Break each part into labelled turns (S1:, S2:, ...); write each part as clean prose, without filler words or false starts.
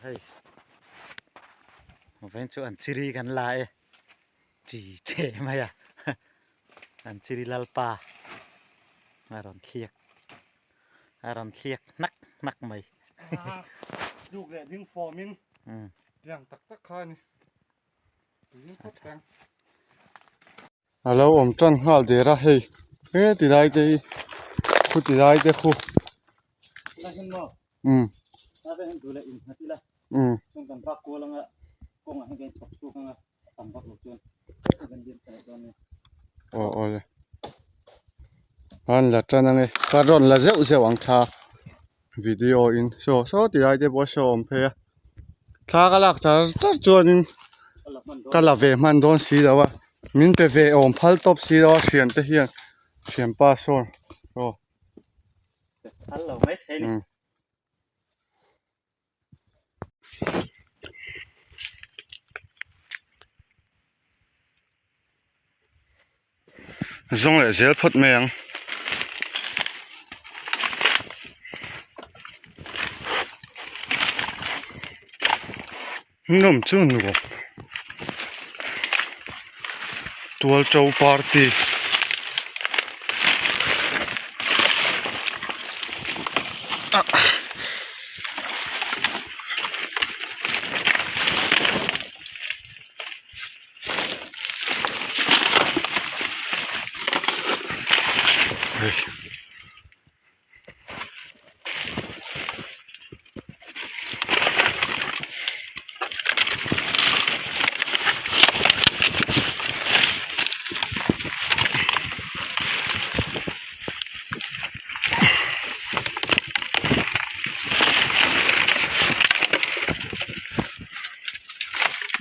S1: Hei vawiin chu an chiri kan la e ṭi ṭe mai a an chiri lalpa a rawn thliak a rawn thliak hnak hnak mai.
S2: Tluk leh ding fawm in tiang tak tak kha a ni. A lo awm tan nghal der a hei he ti lai te hi khu ti lai te khu umm umm aw aw le an la tan ange ka rawn la zeuh zeuh ang thla video in saw saw ti lai te pawh a saw awm phei a thla ka lak char char chuanin ka la ve hman dawn si lo a min pe ve awm phal tawp si lo a thian te hian thianpa sawn aw umm. Zawng leh zel phawt mai ang. Nawm chu nuam tual to party ah.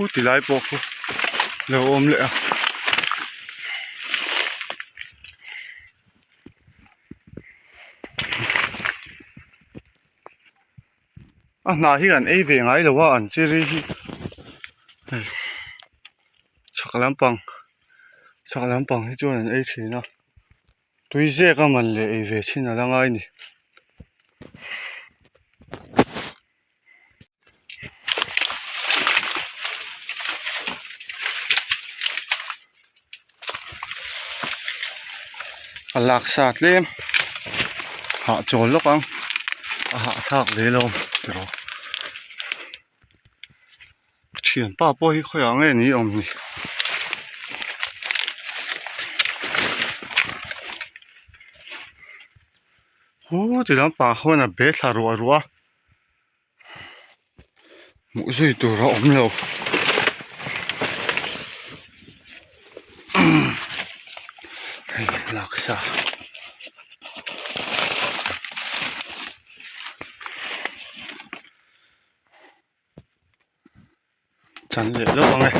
S2: Pu ti lai pawh khu lo awm leh a. A hnah hi an ei ve ngai lo a an chiri hi hei chhak lampang chhak lampang hi chuan an ei thin a tui zek a man leh ei ve thin a la ngai a ni. A laksa tlem hahchawl lawk ang a hahthlak ve lo tiraw ka thianpa pawh hi khawiah nge ni awm ni hu ti lampang khawn a be thla ruah ruah a. Hmuh zui tur a awm lo hei laksa chan leh lawk ang e.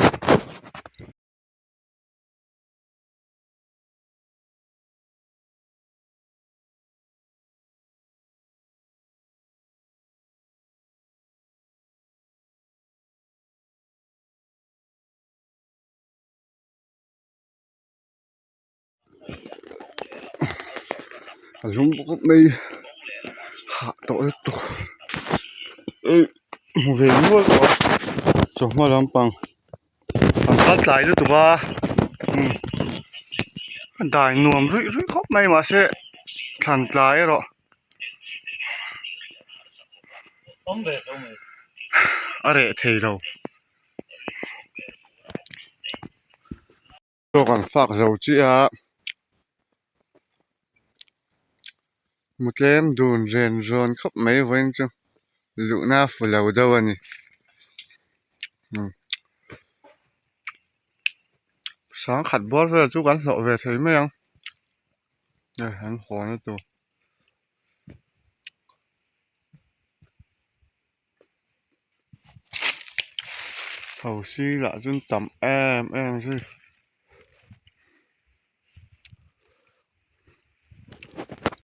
S2: A lum bawk mai hah tawh lutuk eh hmu ve nual tawh a chawhma lampang an kal tlai lutuk a umm a dai nuam ruih ruih khawp mai mahse thlan tlai erawh. A reh thei lo chaw kan fak zo chiah a mu tlem dun ren rawn khawp mai vawiin chu luhna a fu lo deuh a ni sangkhat bawr vel chu kan hlawh ve thei mai ang hei an hawn a tur. Thosi lah chu an tam em em zui.